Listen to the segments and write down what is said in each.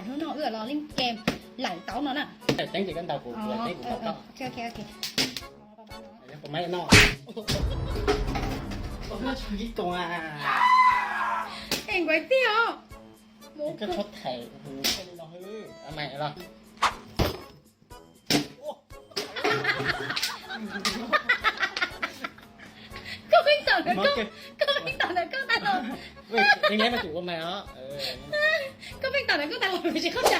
Hnub no wb los leej kem laim tau no na. Teeb ces koj ntaus kuv, kuv teeb kuv ntaus koj. Yog kuv maiv no. Koj tshuav ib koog a. Koj nquav tiag os. Koj tshuav them li no. Mas los. Koj pheej tawm ntawm koj, koj pheej tawm ntawm koj tag los. Koj pheej tawm ntawm koj tag los kuv tsisเข้าใจ.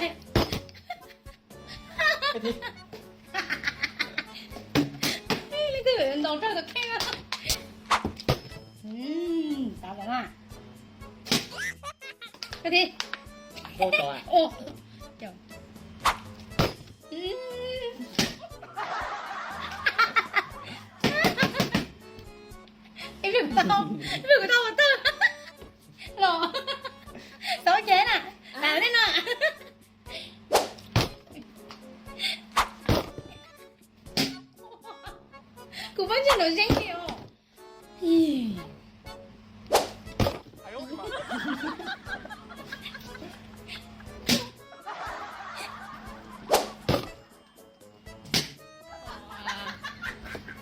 Leej twg ntaus rau tus kheej. Tau lawm na. Koj thi. Ib pliag kuv tau, ib pliag kuv tau ua tawg los. Tau ces na, lam li no. Kuv pab ntsej nraum zeeb li os.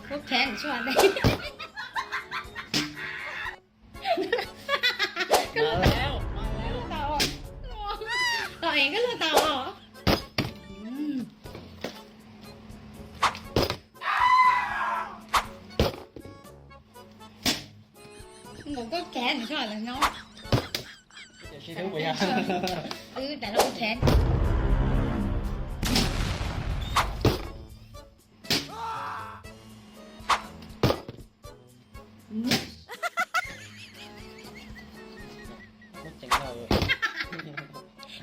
Koj khev tsuaj dej. Koj luaj tau, koj luaj tau. Nkaum koj khev nws tsuaj lawm no. Wb tas los khev.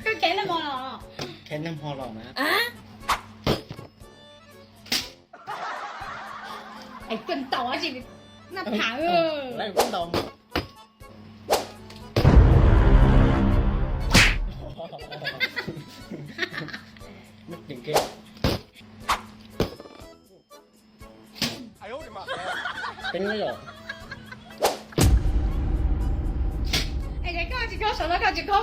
Koj khev nag hmo los? Khev nag hmo los na. Es koj ntaus dab tsi naj pham? Lawv koj ntaus. Teeb yom. Es koj tsis kho saum no koj tsis kho.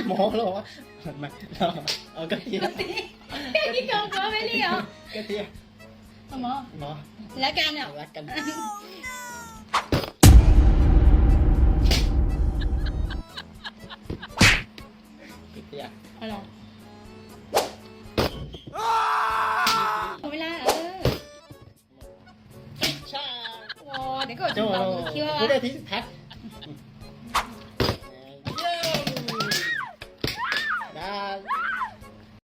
Mov los. Koj tiag. Koj tiag. Lawv kan. Lawv kan. Tiag. Ua, để có chịu tàu thiêu à.